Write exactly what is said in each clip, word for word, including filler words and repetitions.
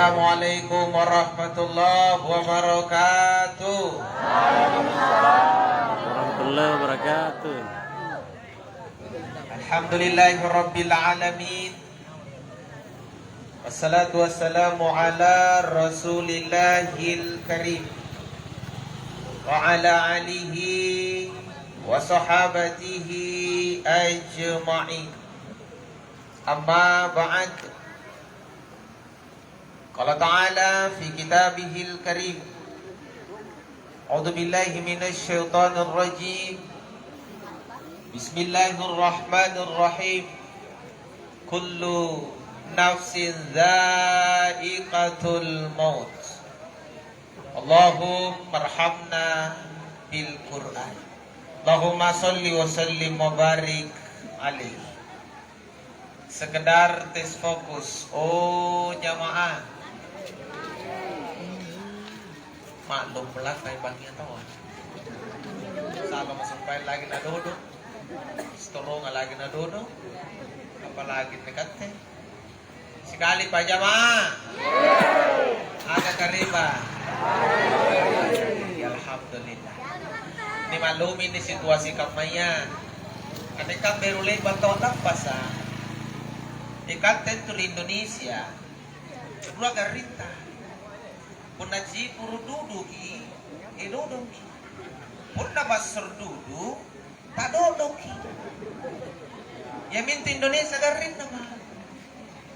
Assalamualaikum warahmatullahi wabarakatuh. Warahmatullahi wabarakatuh. Alhamdulillahirabbil alamin. Wassalatu wassalamu ala Rasulillahil Karim wa ala alihi wa sahabatihi ajma'in. Amma ba'd. Qala ta'ala fi kitabihil karim. A'udzu billahi minasy syaithanir rajim. Bismillahirrahmanirrahim. Kullu nafsin dzaiqatul maut. Allahummarhamna bil Qur'an. Allahumma shalli wa sallim wa barik alaihi. Sekedar tes fokus. Oh, jamaah. Maklum, melattai bangngia taua. Saba' masempayang lagi nadodo. Sitorong lagi nadodo. Apalagi nikatte. Sikali pa jamaah. Aga kariba. Alhamdulillah. Nimaklumi ni situasi kammaya. Anne kan beru le'ba' tau lappasa. Ikatte antu ri Indonesia, rua garrinta. Punna cipuru' duduki, e, dodongki. Punna bassoro' dudu, tadodoki. Iamintu Indonesia garrinna, ma.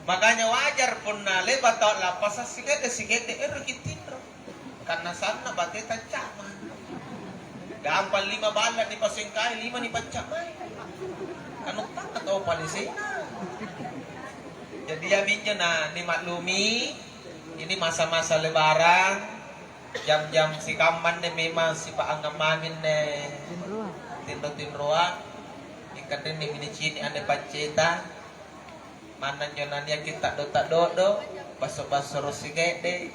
Makanya wajar punna le'ba' tau lappasa, sike'de-sike'de eroki tinro. Karena sanna' bateta ca'ma. Gampang lima balla' nipasengkai, lima nipacca'mai. Kanuttanga tau palesena. Jadi iaminjo na nimaklumi, ini masa-masa lebaran, jam-jam sikamma anne memang sipaangang mami anne tinro-tinroa. Ikanrennemi nicini' anne pacceta. Manna anjo naniaki ta'do-ta'dodo, basso-bassoro' sike'de',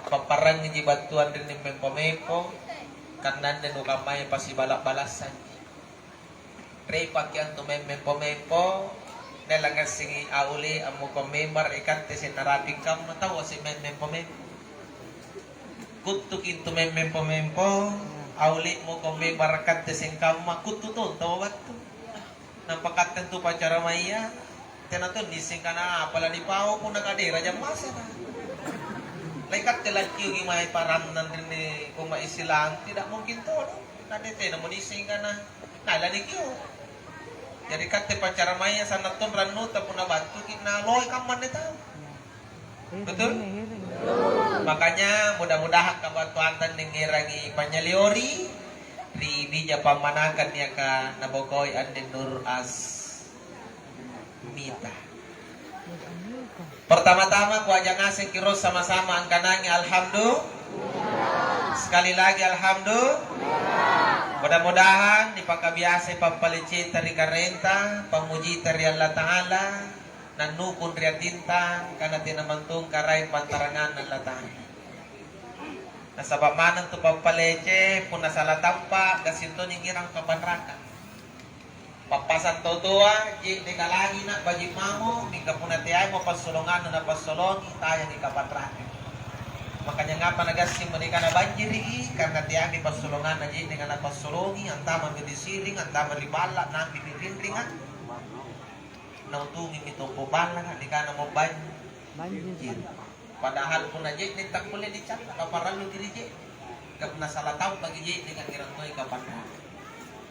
papparangngiji battuang ri mempo-mempo, kananne nukammaya pasibala'-balassanji. Repaki antu mem-, mempo-mempo, naila ngassengi auli ammukong mimbar, ikatte seng narapi' kamma taua seng mem-, mempo-mempo. Kuttuki antu mem-, mempo-mempo, auli mukong mimbar katte seng kamma, kuttu tong taua battu. Nampa katte antu paccaramaya, tena tong niisseng kana apa lanipau punna kadera jammasaka. Laikatte lakkioki mae parannang ri umma' Islam, tidak mungkin todong. Kade tenamo niisseng kana, na lanikio. Jari katte paccaramaya sanna' tong rannuta punna battuki naloi kamma anne tau. Betul? Makanya mudah-mudahan kabattuanta ningngerangi panynyaleori ri bija pammanakang niaka nabokoi anne Nur Asmita. Pertama-tama kuaja ngasengki ro sama-sama angkanangi alhamdulillah. Sekali lagi alhamdulillah. Mudah-mudahan nipakabiasai pappaleceta ri Karaenta, pammujita ri Allata'ala. Nannukung ri atinta, kana tena mantong Karaeng pantaranganna Allata'ala. Nasaba' maneng tu pappalece, punna sala tampa', gassing tonji nginrang kapanraka. Pappasang tau toa, je'neka langina, baji' mamo, mingka punna teaimo passolonganna napassolongi, tayangi kapanraka. Makanya ngapa nagassing mo nikana banjiriki, karena teami passolonganna je'neka napassolongi, antama ri siring, antama ri balla', nampi ri rinringa. Nautungimi tompo' ballaka, nikanamo ban-, banjir. Padahal punna je'ne' takkulle nicalla, kaparalluki ri je'ne'. Ka punna sala tampaki je'ne' kangngerang toi kapanraka.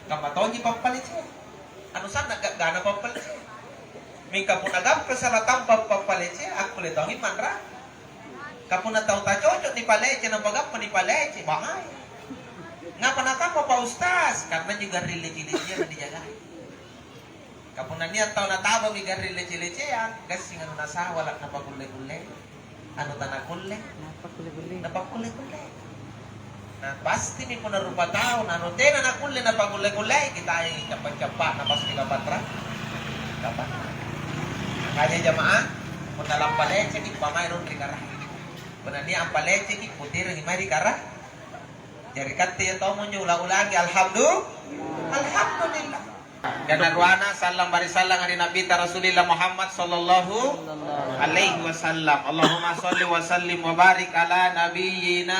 Kamma tonji pappalecea. Anu sanna' ga'gana pappalecea. Mingka punna gappa sala tampa pappalecea, akkulle tongi manra. Ka punna tau tacoco' nipalece, nampa gappa nipalece, bahaya. Ngapa nakamma Pak Ustaz? Karena juga ri leci-leciang nijagai. Ka punna nia' tau natabami garring lece-leceang, gassing anu nasawala' napakulle-kulle, anu tanakulle Napakulle-kulle. Napakulle-kulle. Na pastimi punna rupa tau na anu tena nakulle napakulle-kullei, kitayangi cappa'-cappa'na pasti kapanra-, kapanra-. Makanya jamaah, punna lampaleceki pamae rung ri karaeng. Punna nia' ampaleceki, poterangi mae ri kara-, jari katte iya tommo njo ula-ulangi, alhamdu-, alhamdulillah. Ganna' ruana, sallang barisallang ri Nabita Rasulillah Muhammad sallallahu alaihi wasallam. Allahumma shalli wa sallim wa barik ala nabiyyina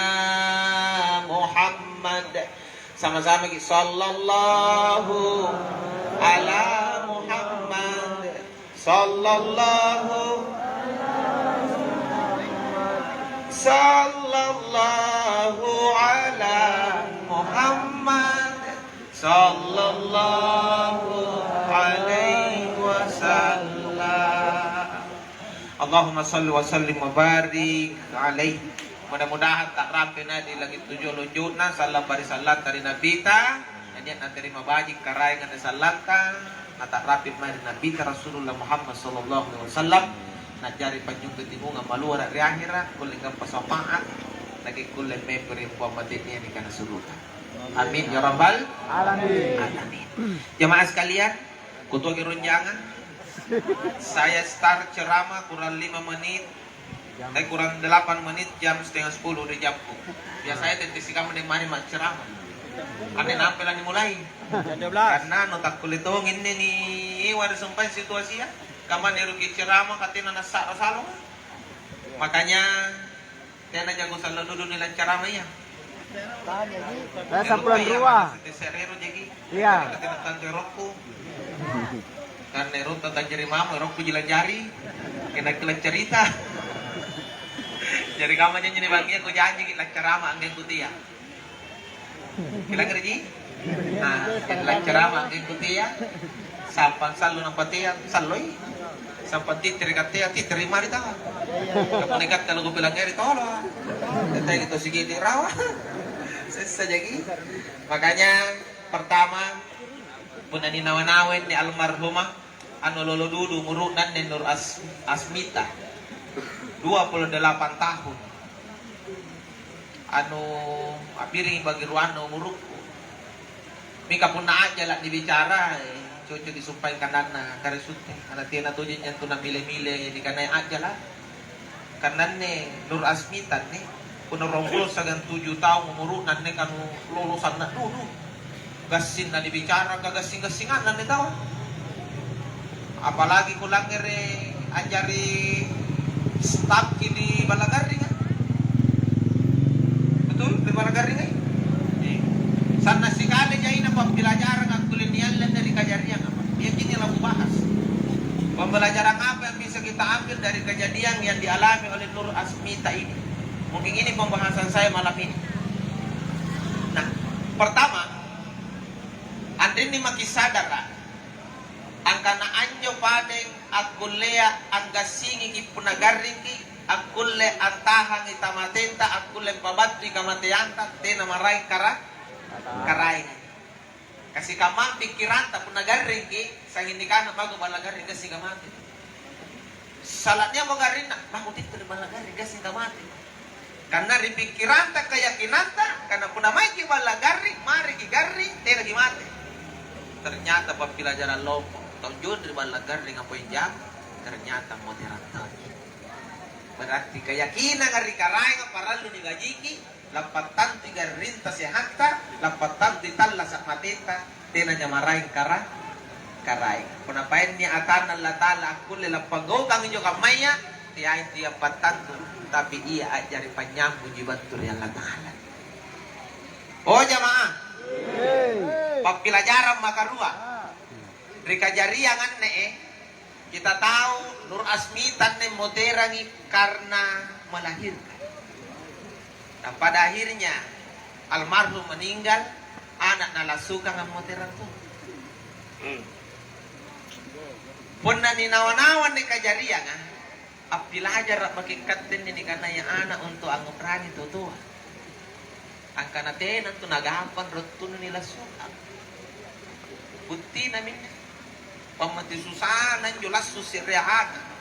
Muhammad. Sama-sama ki, sallallahu ala Muhammad. Sallallahu, sallallahu ala Muhammad, sallallahu alaihi wasallam. Allahumma salli wa sallim wa barik alaihi. Mudah-mudahan ta'rampe na ri langit tujuh lonjo'na, sallang barisallang ri Nabita. Na nia' naterima baji' Karaeng anne sallanta, nata'rapi mae ri Nabita Rasulullah Muhammad sallallahu alaihi wasallam, na'jari panynyongke timungang maluara' ri ahera', kulle gappa syafaat, nakikkulle mempo ri ampuang mate'nea nikana suruga. Amin ya rabbal alamin. Alamin. Jamaah sekalian, kutoaki ronjangang. Saya start ceramah kurang lima menit, eh, kurang delapan menit, jam setengah sepuluh udah jamku. Biasanya tette sikamma deng mari macceramah. Anne nampe la nimulai. Jam dua belas. Karena no takkulle tongi inni ni iwa ri sumpaeng situasia. Kamma neruki ceramah katena nassa'ra salong. Makanya tena jago sallo dulu ni lancarama iya. Saya sampulan dua. Tette serero jaki. Iya. Katena tantu erokku. Karena erota tanjari mamo, erokku jilajari. Kena kilang cerita. Jari kamma janji ni bangngia kujanjiki laccarama anggengku tia. Kilang ji? Nah, jari laccarama anggengku tia. Sampang sallo nampatea, salloi. Sampang tittiri kattea, tittiri mari tawa. Kamu nekat kalau kupilangngeri tolo. Tete gitu sigiti rawa. Sessa jaki. Makanya pertama, punna ninawa-nawa inni almarhumah, anu lolo dudu umuru'na anne Nur As-, Asmita, dua puluh delapan tahun. Anu, a'biringi bagi ruanna umurukku. Mingka punna a'jala nibicara, eh, cocok disumpaeng kananna kare sutte. Ana tena tojeng antu namile-mile nikanaya a'jala. Karena anne Nur Asmita anne, punna ruampulo siagang tuju taung umuru'na anne kanu lolo sanna' dudu. Gassing nanibicara, kagassing-gassinganna anne taua. Apalagi kulangngere a'jari stafki di Balla Garringa. Betul? Di Balla Garringa? Iya. Sanna' sikali jaina pappilajarang akkulle nialle ri kajariang apa? Iajinne lakubahas. Pembelajaran apa yang bisa kita ambil dari kejadian yang dialami oleh Nur Asmita ini? Mungkin ini pembahasan saya malam ini. Nah, pertama, anrinni maki sadara angkana anjo padeng akkullea anggassingiki punna garringki, akkulle antahangi tamatenta, akkulle ampabattui kamateanta, tena maraeng kara-, karaenga. Kasikamma pikkiranta punna garringki, sanging nikana mako balla garring gassing mate. Sala'niamo garrinna, mako tette ri balla garring gassing mate. Karena ri pikkiranta, keyakinanta, karena punna maiki balla garring, mariki garring, tenaki mate. Ternyata pappilajarang lompo, tau joni ri balla garring apa yang jama, ternyata moterang tonji. Berarti keyakinanga ri Karaenga parallu nibajiki, lappattantui garrinta sehatta, lappattantui tallasa' matenta, tenanya maraeng kara-, karaeng. Punna paenni atanna Allata'ala akkulle lappagaukangi injo kammaya, teai tu ia pattantu, tapi ia a'jari panynyambungji battu ri Allata'ala. Oh jamaah, pappilajarang makarua ri kajariang anne, eh. Kita tahu Nur Asmita anne moterangi karena melahirkan. Nah, pada akhirnya almarhum meninggal, anak nalassukang ammoterang tu. Hmm. Punna ninawa-nawa anne kajarianga, appilajara' maki' katte anne nikanaya ana' untu' angngu'rangi tau toa. Angkana tena antu nagampang rottunnu nilassukang. Buttina minne, pammati susana injo lassu se'rea ana'.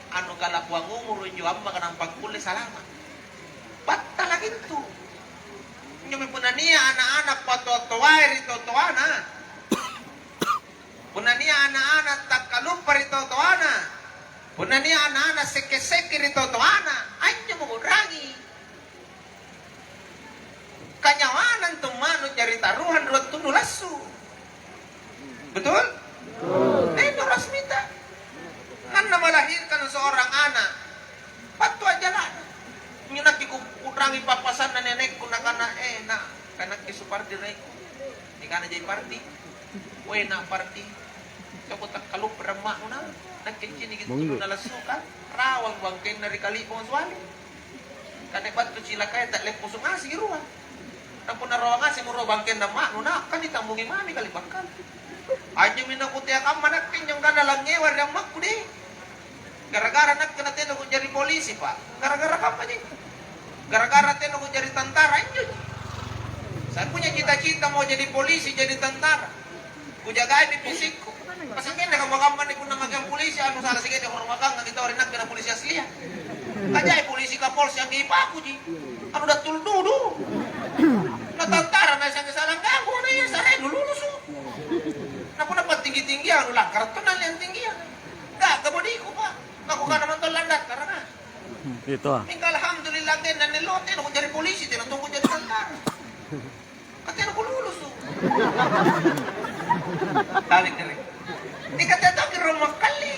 Anu kalakuang umuru injo ammaka nampa kulle salama'. Battalaki intu. Injomi punna nia' ana'-ana' patoa-toae ri totoana. Punna nia' ana'-ana' takkaluppa ri totoana, punna nia' ana'-ana' sekke-sekke ri totoana, anjomo u'rangi. Kanyawana antu manu jari taruhang ri wattunnu lassu. Pappasanna nenekku nakana, "Eh, na', kanakke Supardi raengku." Nikana jai Pardi, "Weh, na' Pardi, coba takkaluppa ramma'nu, na'. Nakke ciniki tulunna lassuka, rawang bangkenna ri kali'bong suali. Kane battu cilakaya ta'leppusu ngasiki rua. Na punna rawang ngasemo rua bangkenna amma'nu, na', kan nitambungi mami kali bangkang." Anjomi nakutea kamma nakke anjo angkanna langngewa ri ammakku deh. Gara-gara nakke natena kujari polisi, Pak. Gara-gara kammaji. Gara-gara tena kujari tantara injoji. Saya punya cita-cita mau jadi polisi, jadi tantara. Kujagaimi fisikku. Massingkenna kamma-kamma nih punna magang polisi, anu salah sikit hormakangngi tau ri nakke na polisi aslia. Kajai polisi kapolsek anggipakuji. Anu dattul dudu. Na tantara na siangke salang ganggu na iya sare lulusu. Na punna pattinggi-tinggiang anu langkara tonna liang tinggiang. Gaga bodiku, Pak. Aku kana mantong landattara, nah. Itu ah. Mingka alhamdulillah, tena nello, tena kujari polisi, tena tong kujari tentara. Katena kululusu. Tali kere. Ikatea tau kiro makkalli.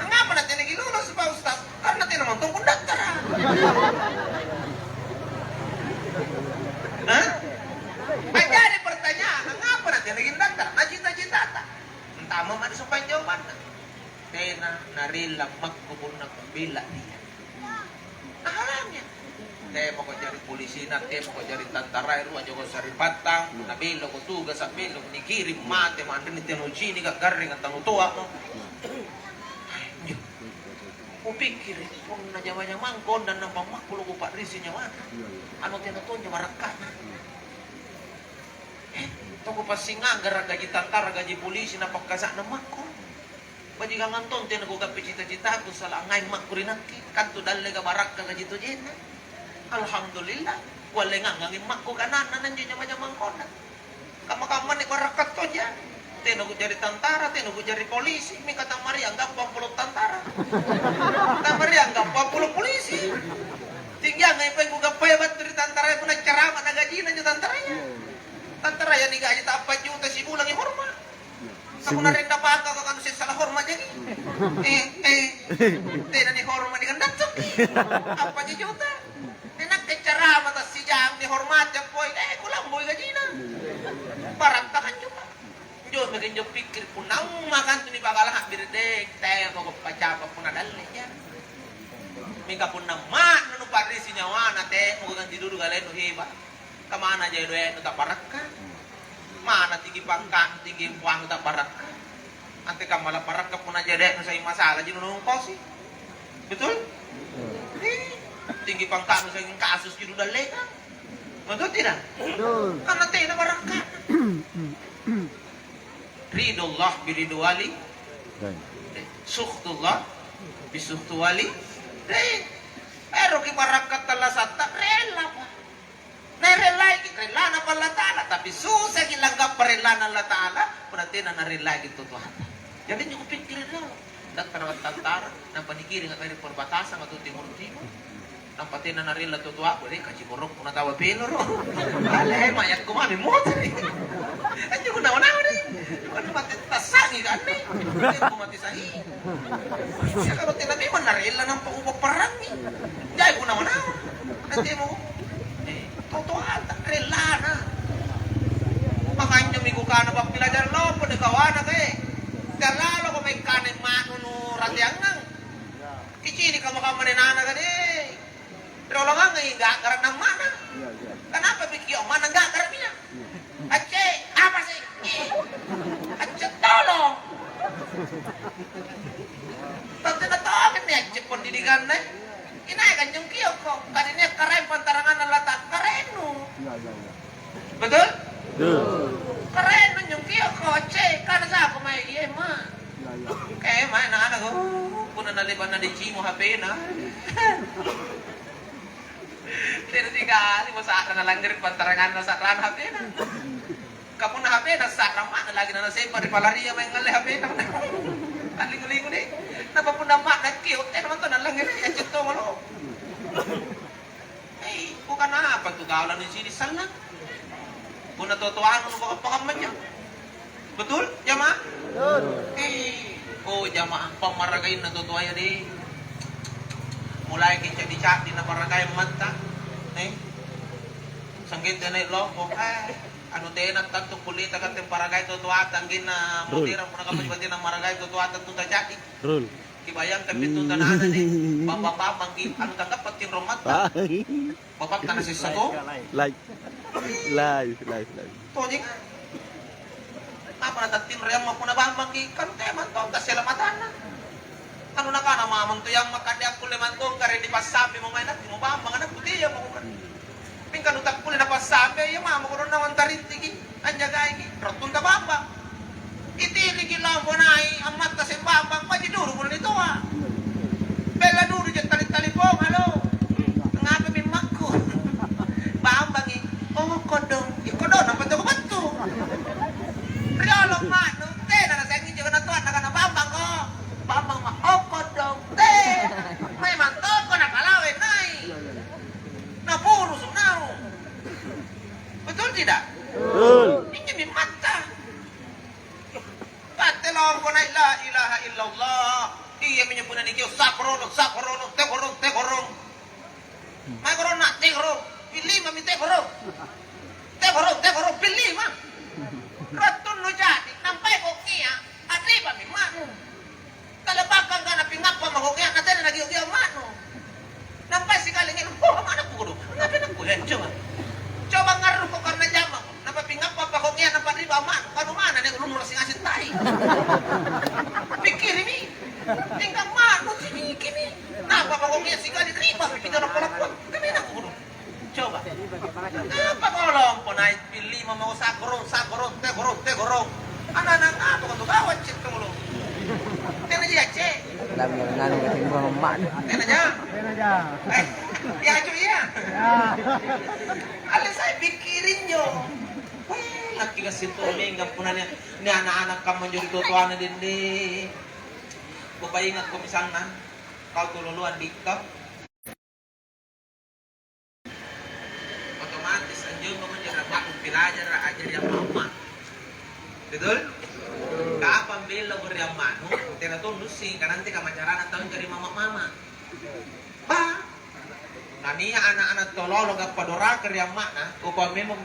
Angapa na tena kilulusu, Pak Ustaz? Karena tena mantong kundattara. Hah? Ajari pertanyaan, angapa na tena kindattara? Na cita-citata. Entah mama ada sopan jawabanna. Tena narella makku punna kumbela dia. Nahalangi. Temako jari polisina, temako jari tantarae, rua joko sari'battang, punna belloko tugasa, belloko nikiring mate, manreni tena nucinika, garringa tau toamo. Anjo. Kupikkiri, punna jama-jamangko ondang nampa makku loko pa'risi nyawana. Anu tena tonja barakka'na. Eh, toko passinganggara gaji tantara, gaji polisi, na pakkasa'na makku. Bajikangang tong tena kugappi cita-citaku, sala angngaing makku ri nakke, kantu dalleka barakka gaji tojenna. Alhamdulillah, kuallengangangi makku kananna nanjo jama-jamangkonna. Kamma-kamma ni barakka tonja. Tena kujari tantara, tena kujari polisi, mingka tammaria anggappa pulo tantara. Tammaria anggappa pulo polisi. Tinggiangngi paeng kugappaya battu ri tantaraya punna carama na gajina anjo tantaraya. Tantaraya nigaji ta'appa juta sibulangi horma. Kamu narenda baka kanu sessala horma jaki. Eh, eh. Tena ni horma ni kandattu. Apa ji juta? Ni nakke carama tassijang dihormati appoi. Eh, kulamboi gajina. Barakka kan juga. Injo maki injo pikkiri punna umma kantu ni bagala habbiri dek, temo ko pacapa punna dalle ja. Mingka punna ma'nu nu parrisi nyawana, temo ko ganti dudu galenu heba. Kamana jai doe'nu tabarakka? Mana tinggi pangka'nu, tinggi empoangnu tabarakka? Antekamma labarakka punna jai doe'nu sai masalah ji nunungkosi. Betul? Eh, tinggi pangka'nu sai kasus ji dudalleka. Betul tidak? Betul. Karena tena barakka. Ridho Allah biridho wali. Baik. Eh, sukhtullah bisukhtu wali. Eh, eroki barakka tallasatta, rella, Pak. Narellaiki, rellana Allata'ala, tapi susaki langgappa rellana Allata'ala, punna tena narellaiki tu Tuhanta. Jadi injo kupikkiri rolo. Dattara tantara, nampa nikiring mae ri perbatasanga tu timoro-timoro. Nampa tena narella tu toaku, deh, kaciborokku natawa peloro. Ale, mayakku mami motori. Anjo kunawa-nawa deh. Bukan mati tassangi kan nih. Mati sahi. Ya, kalau tena memang narella nampa upa parangi. Jai kunawa-nawa. Nanti mau. Eh, totoanta rellana. Makanya mi kukana pappilajara lompo deh kawana kae. Galalo ko mai kana manu nu rateangang. Kicini kamma-kamma nenana kade. Rioloangangi ga'gara' namma'na. Iya, iya. Kenapa pikio' manna ga'gara' pia? Iya. Acce, apa sih? Ih, acce tolong. Tantena tongi mi acce pendidikanna. Inai kanjong kiokko, kadinia karaeng pantaranganna lata karaengnu. Iya, iya, iya. Betul? Betul. Karaeng nunjung kiokko, acce, kana sako mae, iya, ma. Iya, iya. Kayak mana anak, oh, punna nalepa nadecimo H P-na. Tena sikali mo sa'ra nalangngereki pantaranganna sa'rana H P-na. Ka punna H P-na sa'ra manna lagi nanasempa ri palaria mae ngalle H P-na. Talingu-lingu deh. Napa punna ma'na kio, tena mantu nalangngereki acce tongolo. Hei, bukan apa tu gaula di sini sallang. Punna to-toanu nu pakammanya. Betul, jamaah? Betul. Eh, oh jamaah, pammaragainna to-toaya deh. Mulai ki caddi-caddi na paragain matta. Eh, sanggenna nai' lompo, eh, anu tena tantu kulleta katte paragai totoata, anggenna Rul. Modera punna kamma batenna maragai totoata tu tajadi. Rul. Kibayangkan pintu tanana nih, bambang-bambang ki, anu tanggappa tinrong matta. Ah. Bapakka na sessa to? Live. Live, live, live. Tojeng. Apa natattinroyammo punna bambangki? Kan teai mantong tassela matanna. Anu nakana mamang tu yang makande akkulle mantong kare nipassambi mo mae nakku mo bambang anakku tea mo kan. Mingka nu takkulle napassambi iya mamo kodong naung antarittiki. Anjagaiki, rottunta bambang. Itiliki lompo nai', ammatta seng bambang, baji duru punna nitoa. Bella duru je tali-talipong, "Halo, ngapami makku?" Bambangi, "Oh, kodong." "Ih, kodong, nampa toko battu." Riolo manu, tena naseng injo kana toanna kana bambangko. Bambang ma, "Oh, kodong." Te, memang toko napalawe nai'. Napurusu naung. Betul tidak? Betul. Injomi matta. Katte lompo nai' la ilaha illallah. Iyaminjo punna nikio sakrono, sakrono, tekorong, tekorong. Mai koronna tekorong, pillima mi tekorong. Tekorong, tekorong, pillima. Rattunnu jadi, nampai kokia, arribami manu. Talepakkang kana pingappa mako kia, natena nagio-gio manu. Nampai sikali nginung, "Oh, mana kudu? Ngapain aku ya? Coba. Coba ngarruko karena jamang." Nampa pingappa pakokia nampa riba manu. Kanu mana nih ulung rasi ngasih tai. Pikkirimi. Tinggal manu sinikimi. Nampa pakokia sikali riba. Kita lapor-lapor. Kami nak kudu. Coba. Apa kau lompo nai' pillima mau sakro, sakro, tegoro, tegoro. Anak-anak apa kau tuh gawat cek tuh lo. Tena ji acce. Lagi nganu kasih gua mamak. Tena ja. Tena ja. Eh, ya cu iya. Ya. Ale saya pikirin jo. Weh, laki kasih tuh mingga punanya. Ini anak-anak kamu jadi tutuana dende. Kau ingat kau misalnya, kau tuh luluan di kau. Otomatis anjo mako jera batu pilajara ajari amma-amma. Betul? Kapang bella ri ammanu, tena tong nussing kananti kamacarana tau jari mama-mama. Ba, nania anak-anak tololo gappa doraka ri amma'na, kukua memang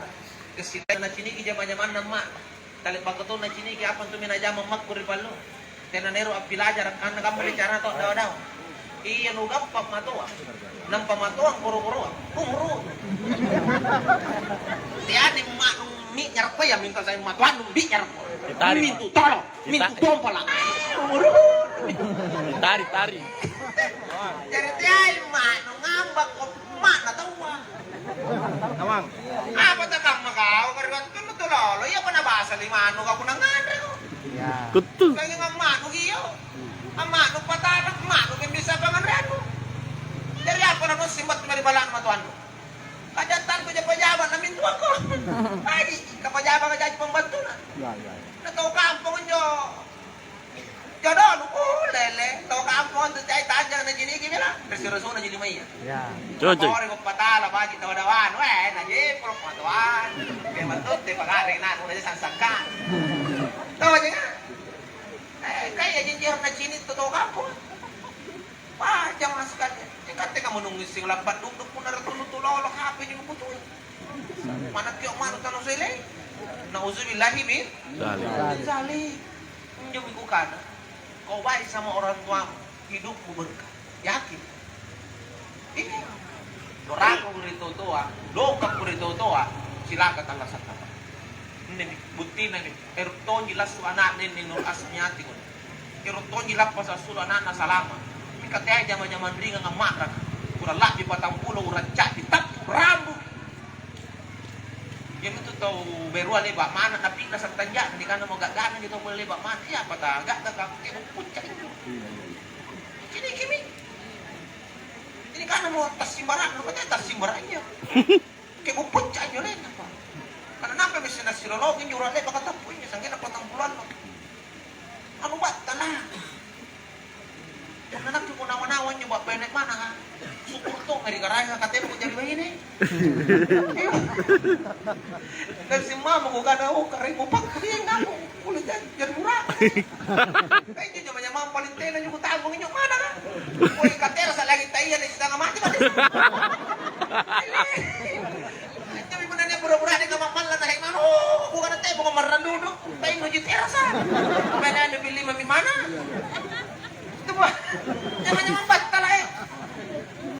kasitta naciniki jama-jamanna amma'. Taleppaka tong naciniki apa antu minajama makku ri pallu. Tena naero appilajara kanna kamma bicara tau dawa-dawa. Iya nugappa matoa. Nampa matoa koro-koroa. Umuru. Tiani ma'nu mi'nyara koya minta sai matoannu bi'nyara. Ditari, mintu tolo, mintu pompala. Umuru. Ditari, tari. Jari tiai ma'nu ngambakko ma'na taua. Nawang. Apa takamma kau, karibattunnu tu lolo, iya apa nabasa limanu kau punna nganreko? Iya. Kuttu. Kau ingang amma'nu iyo. Amma'nu patara, amma'nu kan bisa panganreannu. Jari apa nanussing battu ri bala'nu matoannu? Kajattanku japa-japa namintuangko. Baji, kapajabanga jaji pembantuNa. Iya, iya, iya. Na tau kampong injo. Jodonu, uh, lele, tau kampong antu cai tanjang naciniki bela, resi-resuna ji limaya. Ya. Cocok. Pore ko patala baji tau dawanu, eh, na jepolo matoan. Ke battu te pagare na, na sangsangka. Tau aja kan? Eh, kaya jinjir nacini tu tau kampong. Wah, jangan sekali. Ikatte kamu nunggu sing lambat duduk pun ada tunu tu lolo, H P ji kutui. Mana kio manu tanu sele? Nauzubillahi min Zalik. Min zalik. Injo mi kukana, kau baik sama orang tuamu, hidupmu berkah. Yakin? Iya. Dorako ri totoa, dokakku ri totoa, cilaka talla sakkata. Ini mi, buttina mi, ero tonji lassu anakna ini Nur Asmiati ko. Ero tonji lappasa assulu anakna salama. Mingka teai jama-jamang ringang amma'raka. Kurang la'bi patang pulo urang ca'di tappu rambu. Iami tu tau berua leba' mana, napi'na sattanja, nikana mo ga'gana gitu pole leba' mana. Iya apa ta ga'ga ka kebo pucca itu. Cinikimi. Ini kana mo tassimbarang, lu katanya tassimbarang iya. Kebo pucca anjo lena pa. Karena nampa mesti nasirologi injo urang leba' katappu injo sanggenna patang pulo allo. Anu battala. Punna nakke ko nawa-nawa injo ba'baine mananga, syukur to ri karaenga katempo jari baine. Dan simmamo ko kana, oh, karaeng mupakku ri ngako, kulle jari, jari buraka. Eh, injo jama-jamang paling tena injo kutanggung injo mananga. Woi, katera sa lagi taiya ri sitanga mati mati. Tapi punna nia' pura-pura nia' kamma malla na hek mano, oh, bukan teh bukan marrandu tu, tapi nuju terasa. Mana ada beli mami mana? Itu buah. Jangan jangan